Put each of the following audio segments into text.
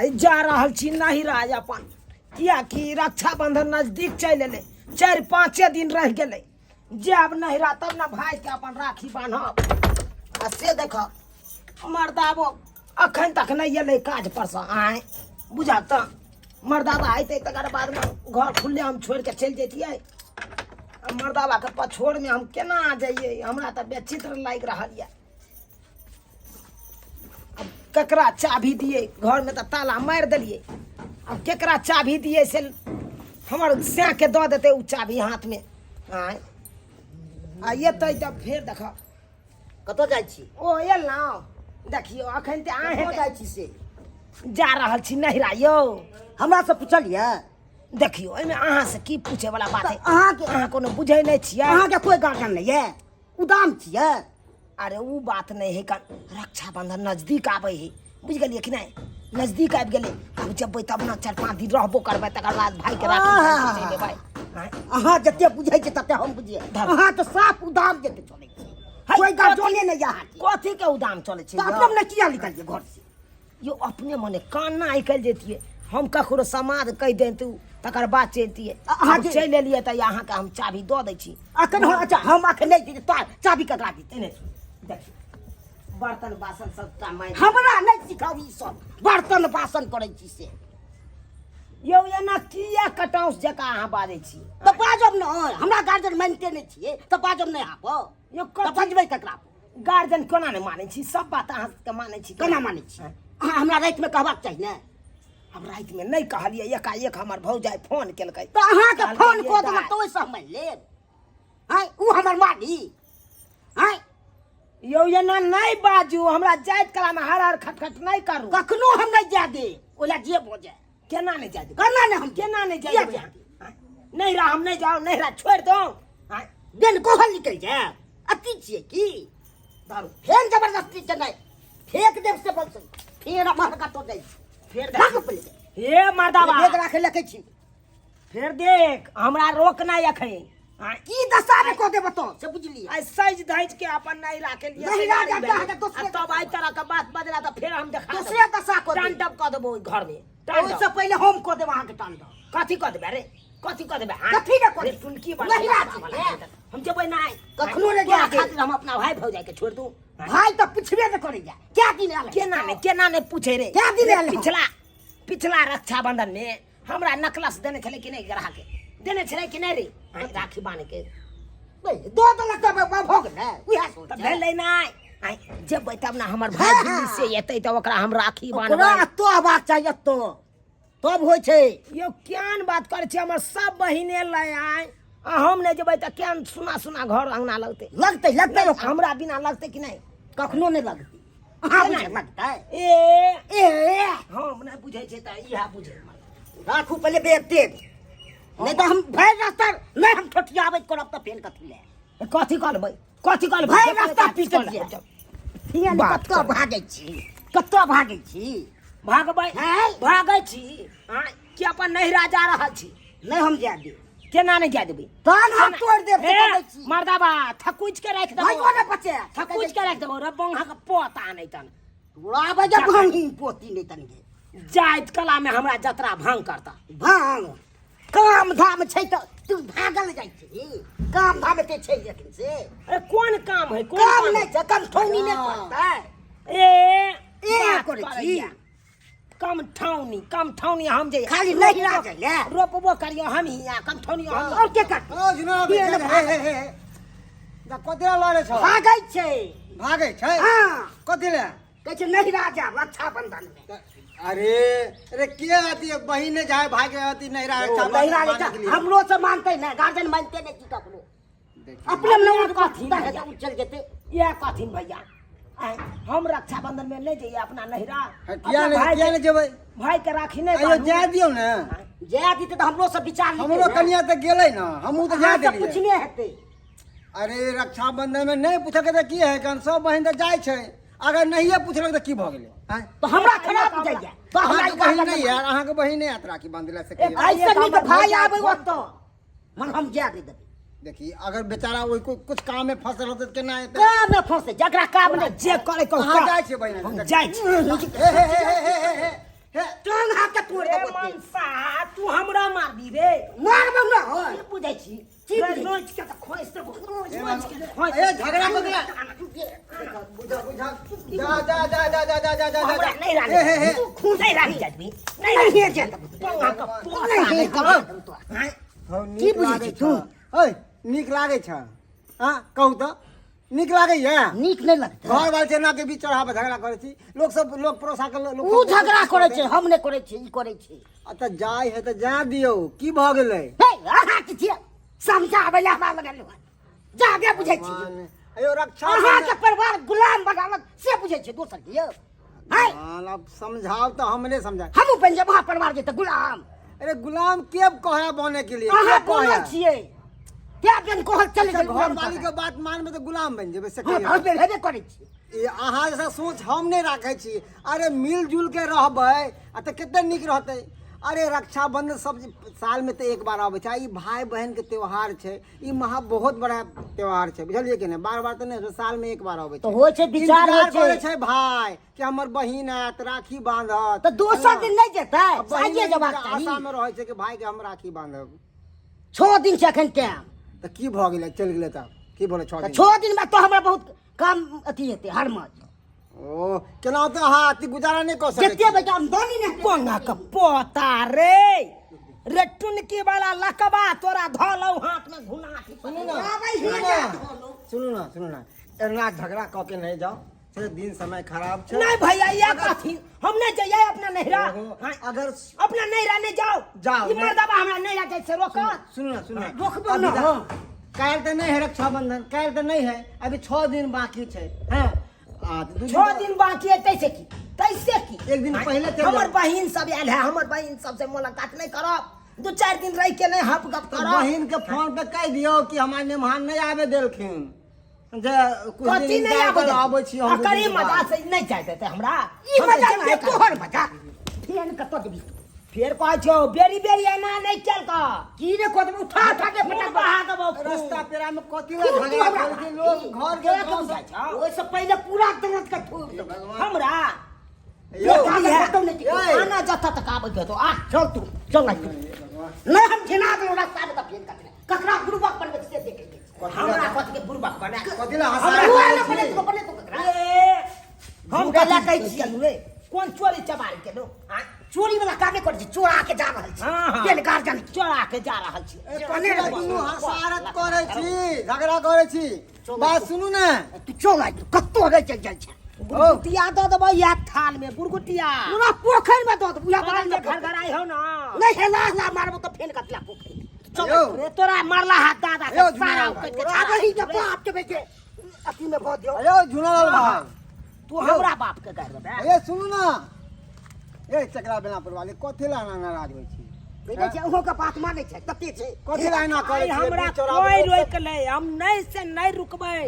आइ जा रहल छी नहिरा अपन, कियाकि रक्षाबंधन नजदीक चलि एलै, 4-5 दिन रहि गेलै। जायब नहिरा तब ने भाइके अपन राखी बान्हब। आ से देख, मर्दाबो अखन तक नहि एलै काज परसँ। आँय बुझा तऽ मर्दाबा अयतै तकर बादमे घर खुलले हम छोड़ि कऽ चलि जैतियै। आ मर्दाबाके पछोड़मे हम केना जइयै? हमरा तऽ बेचित्र लागि रहल यऽ। अब केकरा चाभी दियै? घरमे तऽ ताला मारि देलियै। आब केकरा चाभी दियै से हमर सैके दऽ देतै ओ चाभी हाथमे? आँय, आ एतै तऽ फेर देख। कतऽ जाइ छी? ओ एलहुँ, देखियौ अखन तऽ अहेँ कतऽ जाइ छी से? जा रहल छी नहिरा यौ। हमरा से पुछलियै? देखियौ, एहिमे अहाँ से की पूछे वाला बात है? अहाँके अहाँ कोनो बुझै नहि छियै। अहाँके कोइ गार्जियन नहि यऽ? उदाम छियै? अरे ओ बात नहि है, कन रक्षाबंधन नजदीक आबै है, बुझि गेलियै कि नहि? नजदीक आबि गेलै, आब जेबै तब ने 4-5 दिन रहबो करबै, तकर बाद भाइके राखी बान्हि कऽ चलि एबै। आँय? अहाँ जते बुझै छियै तते हम बुझियै। धर। अहाँ तऽ साफ उदाम जते चलै छी। है, कोइ गार्जियने नहि यऽ अहाँके। कथी के उदाम चलै छै तऽ यौ? अपने ने किया निकलियै घर से? यौ, अपने मने काना निकलि जैतियै। हम ककरो समाद कहि दैतु तकर बाद चलितियै। अहाँ आब चलि एलियै तऽ अहाँके हम चाभी दऽ दै छी अखन। हम अच्छा, हम अखन नहि दियै तऽ चाभी ककरा दितै? एने देखियौ, बर्तन बासन सबटा मारि। हमरा नहि सिखाउ ई सब बर्तन बासन करै छी से। यौ, एना किया कटाउस जकाँ अहाँ बाजै छी? तऽ बाजब ने, हमरा गार्जियन मानिते नहि छियै तऽ बाजब नहि अहाँ पर? यौ, तऽ कथी बजबै ककरा पर? गार्जियन कोना नहि मानै छी? सब बात अहाँ सबके मानै छी। केना मानै छी अहाँ? हमरा रातिमे कहबाक चाही ने। हम रातिमे नहि कहलियै, एकाएक हमर भौजाइ फोन केलकै। तऽ अहाँके कहलकै, फोन ये कऽ देलक दाइ। तऽ ओहिसँ हम मानि लेब? आँय, ओ हमर मानी? आँय यौ, एना नहि बाजू, हमरा जाइत कलामे हर हर खटखट नहि करू। कखनो हम नहि जाय देब, ओला जे भऽ जाय। केना नहि जाय देब? केना नहि हम? केना नहि जाय किया देबै? जाय देब? आँय? नैहरा हम नहि जाउ, नैहरा छोड़ि दौ। आँय? बेन कोहल निकलि जायब, अति छियै की? दारू फेर जबरदस्ती के नहि फेंक देब से बोल, फेर हमर कतौ जाइ छी। फेर भाग देख। पहिले। हे मर्दाबा, बेग राखै लकै छी। फेर देख, हमरा रोकना एखन। आँय? की दशा में कऽ देब तो से बुझलियै? आइ सजि धजि के अपन नैहरा के लिए नैहरा तैयारी जा भेलै। के दोसरे आ तब आइ तरह के बात बजला तऽ फेर हम देखा देबौ। दोसरे दशा कऽ देब। तांडव कऽ देबो ओहि घर में तांडव। ओहिसँ पहिले हम कऽ देब अहाँके तांडव। कथी कऽ देबै रे? कथी कऽ देबै? आँय? कथी ने कऽ रे, देबै? टुनकी वाला नैहरा बाबा छै, वाला हे। हम जेबै नहि। कखनो नहि तोरा जाय देब। खातिर हम अपना भाय भौजाइ के छोड़ि दू? भाय तऽ पुछबे नहि करैया, क्या दिन आयल है? केना नहि, केना नहि पूछे रे? क्या दिन रे, आयल हँ? पिछला पिछला रक्षाबंधन में हमरा नकलस देने छलै कि नहि? ग्राहक के देने छलै कि नहि रे? आँय, राखी बान्ह के दऽ देलक तऽ भऽ गेलै, उएह सोच। तऽ भेलै नहि। आँय, जेबै तब ने, हमर भाय हँ, दिल्ली से एतै तऽ ओकरा हम राखी ओकरा बान्हबै। एतऽ अयबाक चाही, एतऽ तब होइ छै। यौ, केहन बात करै छी? हमर सब बहिन एलै आइ आ हम नहि जेबै तऽ केहन सुना सुना घर अंगना लगतै? लगतै, लगतै ओकरा। हमरा बिना लगतै कि नहि? कखनो नहि लगतै। अहाँ केना? बुझै लगतै? ए ए हम नहि बुझै छियै तऽ इएह बुझै। राखू पहिले बेर तेज, नहि तऽ हम भरि रास्ता नहि हम ठोठियाबैत करब तऽ फेर कथी लए? कथी करबै? कथी करबै? भरि रास्ता पीटत जायब। बात कतऽ करै। भागै छी? कतऽ भागै छी? भागबै? हैं? भागै छी आँय, कि अपन नैहरा जा रहल छी? नहि हम जाय देब। केना नहि जाय देबै? तहन हम तोड़ि देब से हे, कहै छी। मर्दाबा, थकुचि के राखि देबौ। भाइयो ने बचे। थकुचि के राखि देबौ रे, बंहा के पोता नहि तन। तोरा बजे भांग पोती नहि तन गे। जाइत कला में हमरा जतरा भांग करता। भांग काम धाम छै तऽ तू भागल जाइ छी, काम धाम एते छै लेकिन से। अरे कोन काम है? कोन काम है? नहि छै, कमठौनी नहि करतै। ए ए बात करै छी। करैया। कम ठौनी, कम ठौनी हम जे खाली नहिरा जाइले। रोपबो करियो हम ही आ कम ठौनी हम। और के करतै? ओ जनाब, के ने हे हे हे हे, कथी लए लड़ै छौ? भागै छै। भागै छै? हँ। कथी लए? कहै छै नहिरा जायब रक्षाबंधन मे। अरे अरे, के अथी बहिन नहि जाय भाई के अथी नहिरा रक्षा नहिरा बांधे के लिए? हमरो से मानते नहि, गार्जियन मानते नहि की ककरो। देखियौ। अपने में अपने कथी कथी भैया? चल जेतै। इएह कहथिन भैया, आँय, हम रक्षाबंधन में नहि जइए अपना नहिरा? हँ, किया अपना नहि, भाई किया के- नहि जेबै? भाई के राखी नहि आइयो बान्हू? जाय दियौ ने। जाय दितै तऽ हमरो से विचार लितै हमरो ने। कनिया तऽ गेलै ने, हमहूँ तऽ जाय अहाँ से देलियै। पुछने हेतै। अरे रक्षाबंधन में नहि पूछलकै तऽ की है? कारण सब बहिन तऽ जाइ छै, अगर नहिये पूछलक तऽ की भऽ गेलै? आँय? तऽ हमरा खराब बुझाइया तऽ हमरा अहाँके बहिन नहि यार, अहाँके बहिन नहि आयत राखी बांधै से कहियौ। ऐसे नीक भाई आबै ओतऽ, मगर हम जाय नहि देबै। देखी, अगर बेचारा ओहि कुछ काम में फंसल होतै तऽ केना एतै? काम में फंसे जकरा काम नहि जे करे कहू अहाँ कर। जाइ छियै बहिन? हम जाइ छी। हे हे हे हे हे हे हे। टांग ए झगड़ा कऽ के बुझा बुझा जा जा जा जा जा जा जा जा हमरा नहीं रानी हे हे हे तू खून नहीं रानी जातबी नहीं रानी जातबी पंगा का पोता नहीं नहीं हौ, की नीक बुझै लागै छी तू? छ ओइ नीक लागै छ हाँ कहू तऽ नीक लागैया नीक नहि लगतै घर वाल चेना के बीच चढ़ा पर झगड़ा करै छी लोक सब लोक परोसा के लोक उ झगड़ा करै छै हम नहि करै छी ई करै छी आ तऽ जाय है तऽ जा दियौ की भऽ गेलै हे अहाँ की छियै समझाबै लए हमरा लगल हन जागे बुझै छी अयो रक्षा अहाँके परिवार गुलाम बनालक से बुझै छै दोसर के यौ है भगवान, अब समझाओ तो हमने समझा हमहूँ बनि जाब अहाँ परिवार के तऽ गुलाम अरे गुलाम के कहे बने के लिए अहाँ के कहे? बोलल छियै क्या दिन कहल चलि अच्छा, गेल घर वाली के बात मानबे तऽ गुलाम बनि जेबै से हँ कहियौ। घर बेर हेबे करै छी ई अहाँ जैसा सोच हम नहि राखै छी अरे मिलजुल के रहबै आ तऽ कते नीक रहतै अरे रक्षाबंधन सब साल में तऽ एक बार आबै छै आ ई भाई बहन के त्योहार छै ई महा बहुत बड़ा त्योहार छै बुझलियै कि नहि बार बार तऽ नहि साल में एक बार आबै छै तऽ होइ छै विचार होइ इंतजार करै छै छै भाई कि हमर बहिन आयत राखी बांधत तऽ दोसर दिन नहि जेतै आ बहिन साइये जेबाक के चाही आशा में रहै छै कि भाई के हम राखी बांधब 6 दिन छै एखन टाइम तऽ की भऽ गेलै चलि गेलै तब की भऽ गेलै छओ तऽ दिन 6 दिन में तऽ हमरा बहुत काम अथी हेतै हरमज ओ केना तऽ अहाँ अथी गुजारा नहि कऽ सकै जते बेटा आमदनी नहि पंगा के पोता रे रे टुनकी वाला लकबा तोरा धलौ हाथ में घुना के सुनू ना आबै सुनू हियाँ ना जा धोलौ। सुनू ना सुनू ना एना झगड़ा कऽ के नहि जाउ से दिन समय खराब छै नहीं भैया ये कथी हम नहीं जाइए अपना नैहरा ओहो, हाँ, अगर अपना नैहरा नहीं जाओ जाओ, ई नहीं। मर्दबा हमरा नैहरा जाए से रोको सुनू ना सुनू ना रोकबो अभी ना, जा- हाँ। काल्हि तऽ नहि है रक्षाबंधन काल्हि तऽ नहि है अभी 6 दिन बाकी छै हैं आ, तऽ दू 6 दिन बाकी है तैसे की तैसे की एक दिन पहिले चलि हमर जाउ। बहिन सब आयल है हमर बहिन सब से मुलाकात नहीं करब दू चार दिन रह के नहीं हप गप तऽ करब बहिन के फोन पे कहि दियौ कि हमरा मेहमान नहि आबे देलखिन जे कुछ कथी दिन नहीं इंतजार आबे करू, आबै छी हम दू अकरी दिन मजा बाद। से नहीं जाय देते हमरा ई हम तऽ मजा जेना के करब। तोहर मजा फेन कतऽ देबी तू? फेर कहै छौ बेरी बेरी एना नहि चल कऽ की रे कऽ देबी उठा उठा के खून फटक बहा देबौ खून। रास्ता पेरा में कथी खून ला तू झगड़ा हमरा करै छै लोग घर के के गाँव बुझाइ छौ? ओहिसँ पहिले पूरा दरद के थूक देबौ। हमरा यौ, देखा के कतौ नहि टिकौ। यौ। आना जतऽ तक आबै के तो आ चल तू चल ना तू नहि हम घिना देलहुँ रास्ता मे तऽ फेन ककरा ककरा गुरुबक बनबै छै से देखै के छै। हमरा कथी के बुढ़बा बना कथी ला हमरा हँसा हुआ रहल ने छी? बने तू बने तू ककरा ए, हम झूठा कथी कहै छी। केलहुँ रे कोन चोरी चबारी केलहुँ आँय? चोरी वाला कामे करै छी चोरा के जा रहल छी हाँ, हाँ। पेन गार्जन के चोरा के जा रहल छी ए, कथी ला दुनू हसारत करै छी झगड़ा करै छी बात सुनू ने तू चल आइ तू कतौ नहि चलि जाइ छै गुरगुटिया दऽ देबै इएह थाल में गुरगुटिया पूरा पोखरि मे दऽ देबौ उएह तोरा बगल जे मे घर घर आई हो ना नहि हेला हेला मारबो तऽ फेन कतला पोखरि चल यौ, रे तोरा मारला हाथ दादा के यौ, सारा झुना उकट के तोरा झाड़ा आबही के बाप के बेटे अथी में भऽ दियौ यौ झुनालाल भाई तू हमरा बाप के गारि देबे ए सुनू ना ए चकरा बेला पर वाले कथी ला एना नाराज होइ छी देखै छै अहूँ के बात मानै छै कते छै कथी ला एना करै आइ छी हमरा बीच चौराहा कोई पर लोक रोक ले हम नहीं से नहीं रुकबै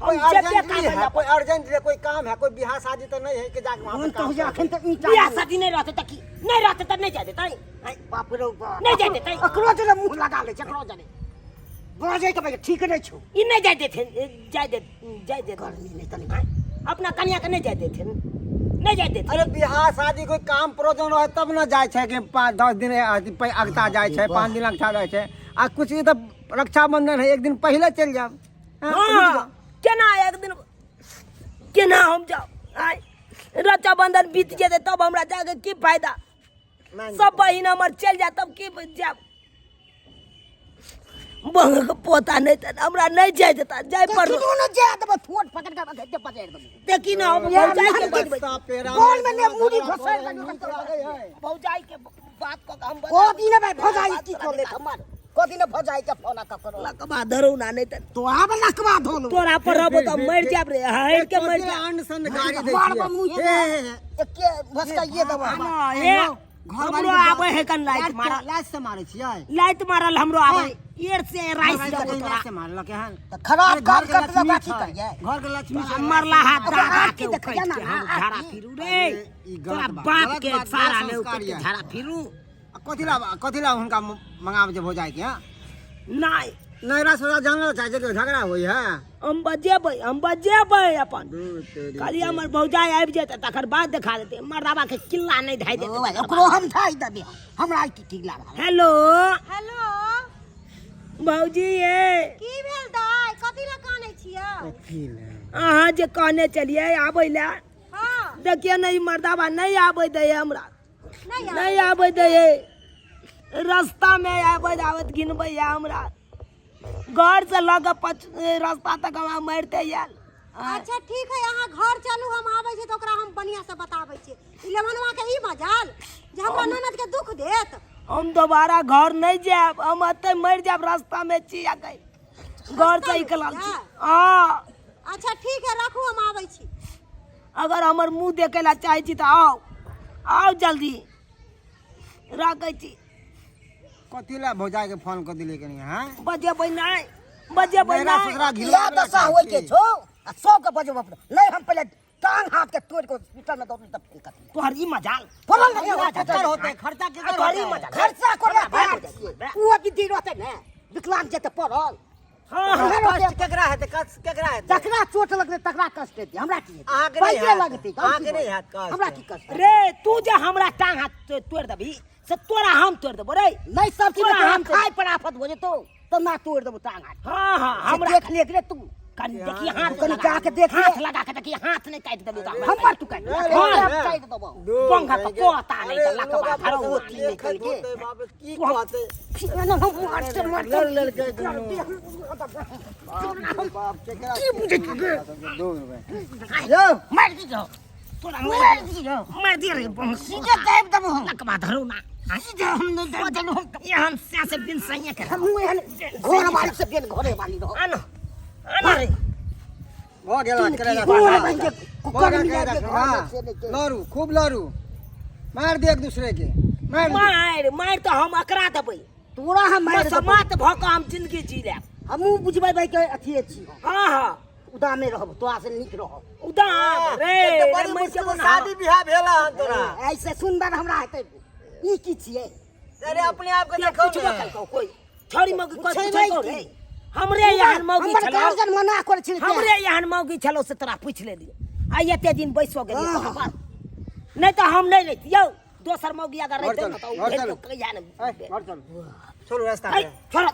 कोई हम जेबे अर्जेंटली कामे है कोई अर्जेंट है कोई काम है कोई बियाह शादी तो नहीं है कि जाके वहाँ पे मन तऽ काम होइया करबै। अखन तऽ ईंटा बियाह शादी नहीं रहते त की नहीं रहते त नहीं जाय देतै आँय, बाप रे बाप नहि जाय देतै। एकरो जरे मुँह लगा लै छै एकरो जरे बजै के भाई ठीक नहि छौ ई नहीं जाय देथिन जाय दे जाय दे गर्मी नहि तनी आँय, अपना कनिया के नहीं जाय देथिन नहीं जाय देथिन अरे बियाह शादी कोई काम प्रयोजन रहे तब न जाय छै कि 5-10 दिन अथी अगता जाय छै 5 दिन अगता जाय छै आ कुछ ई तऽ रक्षाबंधन है एक दिन पहिले चलि जाब हाँ, रुकि हाँ जाउ। केना एक दिन केना हम जाउ आँय रक्षाबंधन बीत जेतै तब हमरा जाके की फायदा मान सब बहिन हमर चलि जायत तब की जायब बंग के पोता नहीं तऽ हमरा नहीं जाय देता जाय पर कखनो ने जाय देबै ठोट पकड़ के के पकड़ देबै देखी ना हम यार, भौजाई के मान बजबै रास्ता पेरा बोल में ने मुड़ी झगड़ा घोसाइ करै, देबै। नीक लागै है। भौजाई के बात कऽ के हम को दिन भाई भौजाई की कर लेत हमर को दिन भौजाई के फोन ककरो लकबा धरू ना नहीं तऽ तो आब लकवा धोलो तोरा पर रहबो तऽ मरि जाब रे हरि के मरि जाब अंड संड गाड़ी दै मारबो छियै। मुँहे हे, हे, हे। एके भसकाइए देबै हाँ, हे घर हमरो वाली के आबै है कन लाइट मारल लाज से मारै छियै लाइट मारल हमरो आबै एर से राइस घर देबो वाली के तोरा लाज से मारलक हन तऽ खराब अरे काम घर के करतै लक्ष्मी ओकरा की छै। करियै घर के लक्ष्मी छै। मरला हाथ ओकरा दादा आरती के देखैया उकैट ना, के हम आरती। झाड़ा फिरू रे अरे, ई गलत तोरा बात, बाप गलत के बात, सारा गलत ने संस्कार उकैट के यऽ। झाड़ा फिरू आ कथी ला हुनका मंगाबै छै भौजाई के हँ? नहीं नैरा सोरा जानल चाहे छै कि झगड़ा होइ है हम बजेबै हम बजेबै अपन दूर तेरी खाली हमर भौजाई आबि जेतै तकर बाद देखा देतै मर्दाबा के किल्ला नहि धाइ देतै ओ भाई, ओकरो हम धाइ देबै हमरा की ठीक लागल हेलो हेलो भौजी ये की भेल दाइ कथी लए कानै छियै कहियौ। की ने अहाँ जे कहने चलिए आबै लए। हँ। देखिए ने, ई मर्दाबा नहीं आबै दै हमरा। नहीं आबै। नहीं आबै दै, रास्ता में आबैत आबैत गिनबैया हमरा। घर से लऽ कऽ पच रास्ता तक हमरा मारिते आयल। अच्छा ठीक है, अहाँ घर चलू, हम आबै छी तऽ ओकरा हम बढ़िआँ से बताबै छी। ई लेमनवा के ई मजाल जे हमरा ननद के दुख देत। हम दोबारा घर नहीं जायब, हम एतै मरि जायब, रास्ता में छी आ गई घर से निकलल छी। हाँ। अच्छा ठीक है, राखू, हम आबै छी। अगर हमर मुँह देखे ला चाहै छी तऽ आउ, आउ जल्दी। राखै छी। कथी ला भौजाई के फोन कर दिले कनी? हां, बजेबै नहि, बजेबै नैरा नहि। ससुरा घिलवा इएह दशा होइ के छौ आ सबके बजेबो अपने नहीं, हम पहिले टांग हाथ के तोड़ के हॉस्पिटल में दौड़ तब फिर कथी तोहर ई मजाल पड़ल नहीं होता। केकर होते खर्चा? केकर तोहर ई होतै? मजाल। खर्चा कोना भाग भाग जाइ। ओ विधि रहतै ने, विकलांग जेतै पड़ल। हाँ हाँ। कष्ट केकरा हेतै? कष्ट केकरा हेतै? जकरा चोट लगतै तकरा कष्ट हेतै, हमरा की हेतै? अहाँके नहि पैसे हैत। लगतै तऽ अहाँके की नहि हैत कष्ट। हमरा की कष्ट? रे, तू जे हमरा टांग हाथ तोड़ि देबही से तोरा हम तोड़ि देबो रे। नहीं, सब चीज तोरा तोरा हम खाय पर आफत हो जेतौ तऽ ना तोड़ देबो टांग हाथ। हाँ हाँ, से हमरा देख ले रे तू। कनी देखी हाथ, कनी लगा जाके देख ले। हाथ लगा के देखी, हाथ नहीं काटि देबी तऽ हमरा। हमर तू काटि दे। अरे, हम अरे, काटि देबो। पंखा तऽ पोता नहि अरे, तऽ लकवा लोग धरो आपस में होती नहीं देखत कलके। होतै, बाप रे, की तू हम- कहतै? हम मारते मारते लड़ लड़ के दुनू। बाप रे बाप, केकरा की बुझै छी गे? दो रुपए यौ। मारि दियौ। तोरा मारि दियौ। मारि दिअ रे बंसी। सीधे दाबि देबो हम। लकवा धरो ना। सीधे हम नहि दाबि देलहुँ हम। एहन से से बिन सही के हमहूँ एहन घर वाली से बिन घरे वाली रहो। आना आना रे। भऽ गेल करेला। घोड़ा बनि के भऽ कुकर गेल मिला करेला। के घर हाँ, से नहि के। लड़ू, खूब लड़ू, मार दे एक दूसरे के, मार दे। मारि मारि तऽ हम अकरा देबै। तोरा हम मारि देबौ। समात भऽ कऽ हम जिंदगी जी लेब। हमहूँ बुझबै भाई के अथिए छी हम। हाँ हाँ। उदामे रहब, तोरा से नीक रहब। उदाम रे। एक तऽ बड़ी रे, मुश्किल से मैं शादी बियाह भेल हन तोरा। ऐसे सुंदर हमरा हेतै ई की छियै? अरे, अपने आप के देखो पूछबो ने। केलकौ कोई छोड़ी मौगी कोई पूछै पूछलकौ नहि रे? की? हमरे एहन मौगी हमर छलौ। गार्जियन मना करै छलै तें। हमरे एहन मौगी छलौ से तोरा पूछि लेलियौ आ एते दिन बैसो गेलियौ हाँ। तोरा पर। नहीं तऽ हम नहीं रहितियौ, दोसर मौगी अगर घर रहितै चलू, ने तऽ उ घर भेज चलू। कऽ कहिया ने। ऐ, घर चलू, चलू रास्ता ऐ, पे। छोड़ो,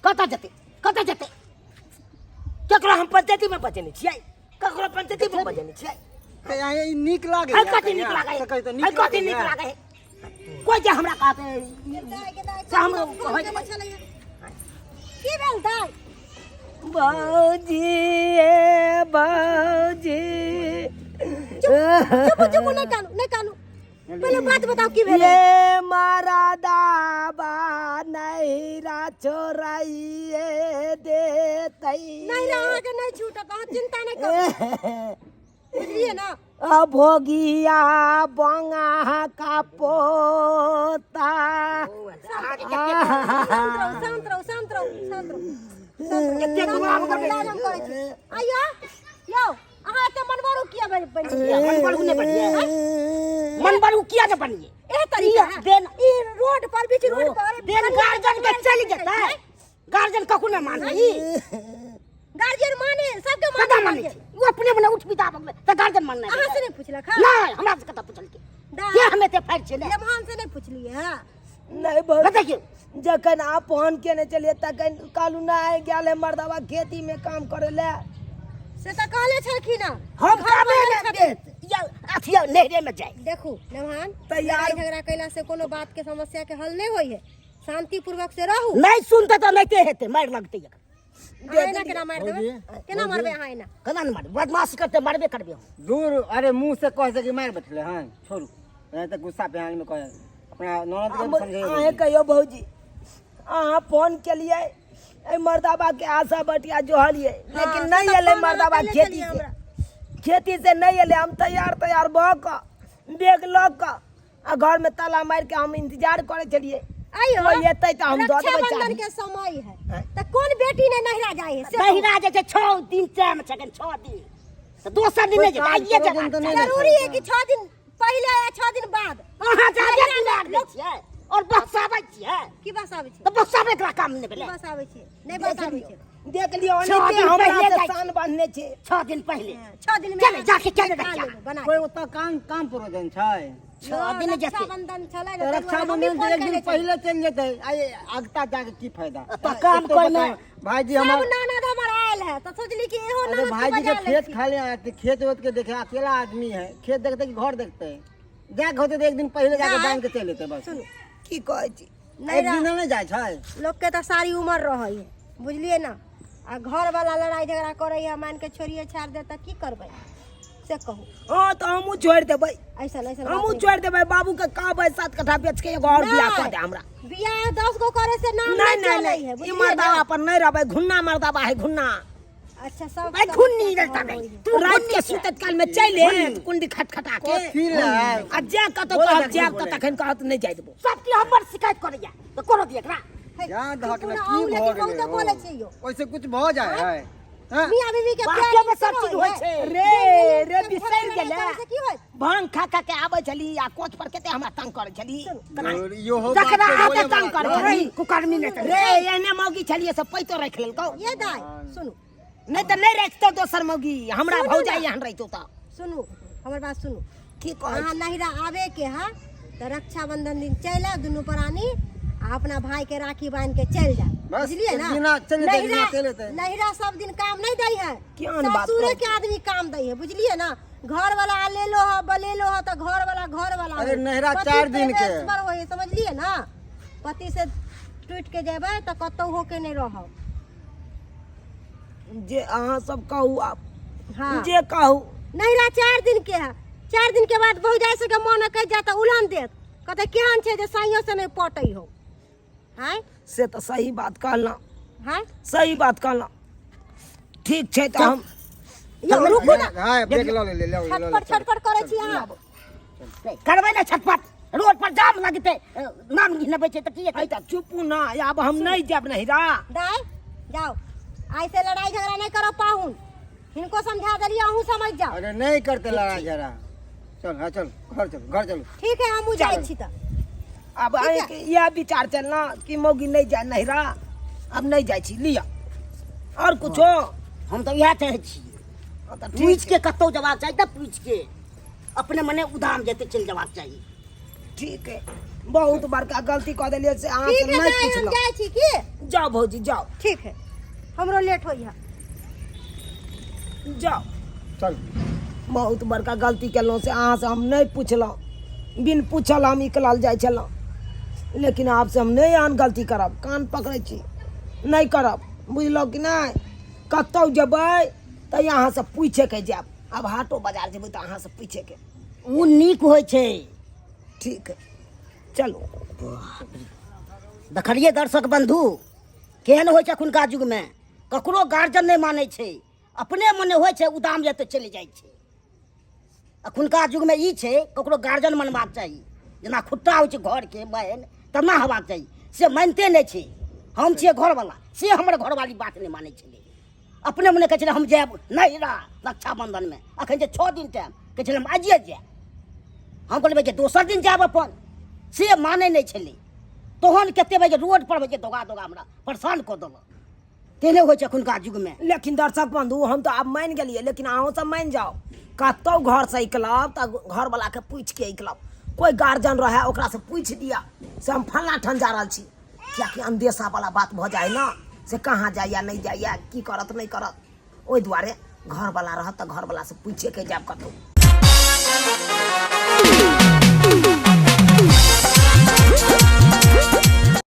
कतऽ जेतै, कतऽ जेतै? ककरो हम पंचायती में बजेने छियै? ककरो पंचायती में बजेने छियै? तऽ यहाँ ई नीक लागै। है कथी नीक लागै? तऽ कहै तऽ है नीक कथी नीक लागैए। लागै? कोइ जे हमरा कहतै दाइ के दाइ, से हमरो फोन कहै केने छलैया। की भेल दाइ? भौजी, ए भौजी। चुप चुप, नहि कानू, नहि कानू, पहिले बात बताउ की भेलै? ये मारा दाबा नैरा छोड़ाइए देतै। नहि रे, अहाँके नहि छूटत, अहाँ चिंता नहि करू, बुझलियै ने? अभोगिया बंगा का पोता। अहाँके कते शांत रहू, शांत रहू, शांत रहू, शांत रहू। कते गुलाम करबै। इलाज हम करै छी। आइयो यौ, अहाँ एते मनबरू किया बनि बनि गेलियै? मनबड़ू नहि बनिए, मनबड़ू किया नहि बनिए? एह तरीका है? देन ई रोड पर, बीच रोड पर देन गार्जियन के चलि जेतै, गार्जियन ककरो नहि मानै। गार्जियन माने, सबके कतऽ माने। मानै छै? ओ अपने मने उठ बिदा भऽ गेलै तऽ गार्जियन माननाइ अहाँ से नहि पुछलक? हँ। नहि, हमरा से कतऽ पुछलकै? दाइ। के हम एते फाड़ि छियै ने? लेमहान से नहि पुछलियै हँ? नहीं भौजी। बताइए। जखन आप फोन केने चलिए तखन कहलू नहि गेल है मर्दवा खेती में काम करे ले। से तऽ कहले छलखिन हँ। हम घर कामे पर नहि छथिन। देत या अथी नहरे में जाय। देखू लेमहान, तैयार- लड़ाई झगड़ा कैला से कोनो बात के समस्या के हल नहीं होई है, शांति पूर्वक से रहू। नहि सुनते तऽ नहिते हेतै, मारि लगतै एकर। अहाँ एना केना मारि देबै? केना मारबै अहाँ एना? केना नहि मारबै? बदमाशी करतै, मारबे करबै हम। दूर, अरे मुंह से कह सकी मार बैठले हन, छोड़ू नहीं तऽ गुस्सा पे में कह अपना ननद के समझे। अहें कहियो भौजी, अहाँ फोन केलिए एहि मर्दाबा के आशा बटिया जोहलिए, लेकिन से नहीं तऽ एलै फोन मर्दाबा अहाँ खेती केने से छलियै। खेती से नहीं एलै। हम तैयार तैयार भऽ कऽ बैग लऽ कऽ आ घर में ताला मारि के हम इंतजार करै छलियै। आइयो कोइ एतै तऽ हम दऽ देबै रक्षाबंधन चाभी। के समय है तऽ कोन बेटी ने नहिरा जाइ है से कहू। नहिरा जे छै 6 दिन टाइम छै एखन, 6 दिन तऽ दोसर दिन नहि जेतै, आइए काम जेबाक तऽ छै। नहि जरूरी है कि 6 दिन पहिले या 6 दिन बाद? अहाँ जादे दिमाग दै छियै और बसाबै छियै। की बसाबै छै? तऽ बसाबै एकरा काम नहि भेलै। की बसाबै छै? नहि बसाबै छै। देख लियौ, छओ ओनाहिते दिन हमरा पहिले से जाइ शान बान्हने छै। 6 दिन पहिले। 6 दिन में चल, जाके चल खा रहिया। लेबै, बना कोई ओतऽ काम काम प्रोजन छै? 6 दिन जेतै। रक्षाबंधन छलै ने तऽ ताहि दुआरे रक्षाबंधन हमही तऽ एक फोन दिन केने छलियै। पहिले चलि जेतै, आ अगता जाके की फायदा? तऽ काम एतो करमे- बताउ, भाईजी सब हमर ननद हमर आयल है। रहे तऽ सोचली कि एहो अरे ननद के भाई जी बजा के लै खेत छी। खाली आए थे, खेत वेत के देखे अकेला आदमी है, खेत देखते कि घर देखते, जाके होते तो एक दिन पहले जाके नहीं। बांध के चले लेते बस। सुनू की कहै छी? नहि एक दिन नहीं जाए छै। लोक के तऽ सारी उमर रहै है, बुझलियै ने? आ घर वाला लड़ाई झगड़ा करै है, मान के छोड़िए छाड़ दे तऽ की करबै से कहू? हँ, तऽ हमहूँ छोड़ि देबै। ऐसन ऐसन बात हमहूँ नहि। छोड़ि देबै। बाबू के कहबै 7 कट्ठा बेच के एगो और बियाह कऽ दे हमरा। बियाह 10 गो करे से नाम नहीं नहीं नहीं चलै नहीं, है, ई बुझलियै मर्दावा ने? पर नहीं रहबै। घुन्ना मर्दावा है, घुन्ना। अच्छा, सब भाई घुन्नी रहता नहीं तू। रात के सुतत काल में चलि आयत कुंडी खटखटा के। कथी लै? आ जा कतौ बोला कहब जखनी जायब तऽ बोले। तखन कहत नहि जाय देबो। सब की हमर शिकायत करैया तऽ कोनो दिए एकरा। हे, जान धक चुप ने ना, की अहूँ भऽ लेकिन गेलै बहुते हो? बोलै छी यौ। ओइसे कुछ भऽ जाए है, हाँ? मियाँ बीबी के बाते प्यार में सब चीज होइ छै। रे रे, सब बिसरि झगड़ा गेलै। करै से की होत? भांग खा खा के आबै छली आ कोच पर कते हमरा तंग करै छली। और इहो बात जकरा के आके बोले तंग वाला करै छै। छली। कुकर्मी नहि रे, एहने मौगी छलियै से पैतो राखि लेलकौ। ये दाइ, सुनू। नहि तऽ नहि राखितौ दोसर मौगी हमरा। सुनू भौजाई ने। एहन रहितौ तऽ। सुनू, हमर बात सुनू। की कहै? अहाँ नहिरा आबे के है तऽ रक्षाबंधन दिन चलि आउ दुनू प्राणी आ अपना भाई के राखी बांध के चलि जाउ। बस, बुझलियै एक ना? दिना चलि जेतै, एक दिना नहिरा चलि जेतै। नहिरा सब दिन काम नहीं दै है। केहन बात ससुरे करै? के आदमी काम दै है, बुझलियै ना? घर वाला लेलो है, बलेलो है, तऽ घर वाला घर वाला अरे है। नहिरा पति 4 दिन के। परमेश्वर होइ है, समझलियै ना? पति से टूट के जेबै तऽ कतौ होके नहीं रहब। जे अहाँ सब कहू आब। हाँ। जे कहू। नहिरा 4 दिन के है। 4 दिन के बाद भौजाई सबके मन कहि जात तऽ उलहन देत, कहते केहन छै जे साइयो से नहीं पटै हो आँय। से तऽ सही बात कहलहुँ। हाँ। सही बात कहलहुँ। ठीक छै, तऽ हम यौ, रुकू ना। हाँ, ब्रेक लऽ ले, ले ले ले। छटपट छटपट करै छी अहाँ। करबै ने छटपट, रोड पर जाम लगतै, नाम घिनबै छै तऽ की हेतै? अइ तऽ चुपू ना, आब हम नहि जायब नहिरा। दाइ, जाओ, आइ से लड़ाई झगड़ा नहीं करो। पाहुन, हिनको समझा देलियै, अहूँ समझ जाओ। अरे, नहीं करते लड़ाई झगड़ा। चल, हाँ, चल, घर चल, घर चलो। ठीक है, हमहूँ जाइ छी तऽ। आब अहाँके इएह विचार चलना कि मौगी नहि जाय नहिरा? आब नहि जाइ छी, लिअ, आओर कुछो? हम तऽ इएह चाहै छी। हँ, तऽ ठीक। पूछि के कतहु जबाक चाही तऽ पूछि के अपने मने उदाम जेतै, चलि जबाक चाही। ठीक है, बहुत बड़का गलती कऽ देलियै से अहाँ से ठीक है नहि दाइ, हम पुछलहुँ। जाइ छी की। जाओ भौजी, जाओ। ठीक है, हमरो लेट होइए। जाओ। चल। बहुत बड़का गलती केलहुँ से अहाँसँ हम नहि पुछलहुँ। बिन पूछल हम निकलल जाइ छलहुँ, लेकिन आब से हम नहि एहन गलती करब। कान पकड़ै छी, नहि करब। बुझलहुँ कि नहि? कतहु जेबै तऽ अहाँसँ पूछेके जायब। आब हाटो बाजार जेबै तऽ अहाँसँ पूछेके। ओ नीक होइ छै। ठीक है, चलू। देखलियै दर्शक बन्धु, केहन होइ छै एखुनका युगमे? ककरो गार्जियन नहि मानै छै, अपने मने होइ छै, उदाम जेतै चलि जाइ छै। एखुनका युगमे ई छै, ककरो गार्जियन मनबाक चाही। जेना खुट्टा होइ छै घरके बहन, तेना हेबाक चाही। से मानिते नहि छै। हम छियै घरवला, से हमर घरवाली बात नहि मानै छलै। अपने मने कहै छलै हम जायब नहिरा रक्षाबंधनमे। एखन जे 6 दिन टाइम, कहै छलै हम आइए जायब। हम कहलियै जे दोसर दिन जायब अपन। से मानै नहि छलै। तहन कते बजे रोड पर जे दौगा दौगा हमरा परेशान कऽ देलक। तेहने होइ छै एखुनका युगमे। लेकिन दर्शक बंधु, हम तऽ आब मानि गेलियै, लेकिन अहूँ सब मानि जाउ, कतहु घरसँ निकलब तऽ घरवलाके पूछि के निकलब। कोइ गार्जियन रहए, ओकरासँ पूछि दिअ से हम फल्लाँ ठाम जा रहल छी, कियाकि अन्देशा वाला बात भऽ जाइ ने, से कहाँ जाइए, नहि जाइए, की करत, नहि करत। ओहि दुआरे घरवला रहत तऽ घरवलासँ पूछिए के जायब कतहु।